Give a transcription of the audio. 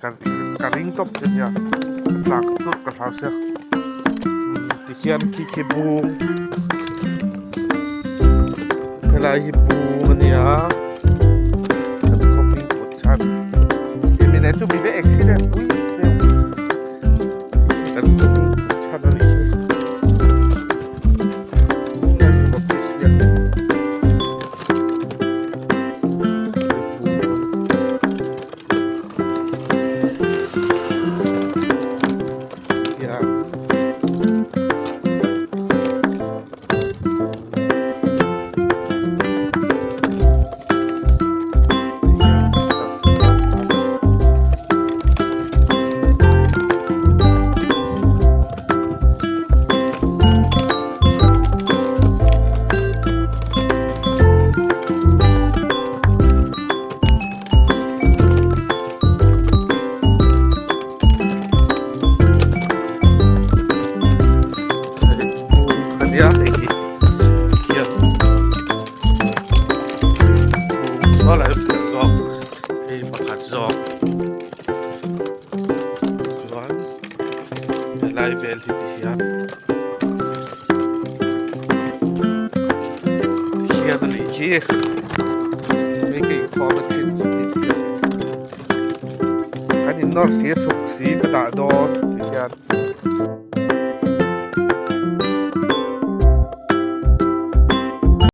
ka ring tawp che nia tlak tlut ka hlau sia tikhian khi khi bung helai hi bung a nia kan khaw hming put chhan hemi leh chu mi ve accident pui deuh kan khaw hming put chhan a nih hi. Helai vel hi ti hian hian a nih khi hei ka inkhawm a thin kan in nawr si a chhuk si ka dah dawn ti hian.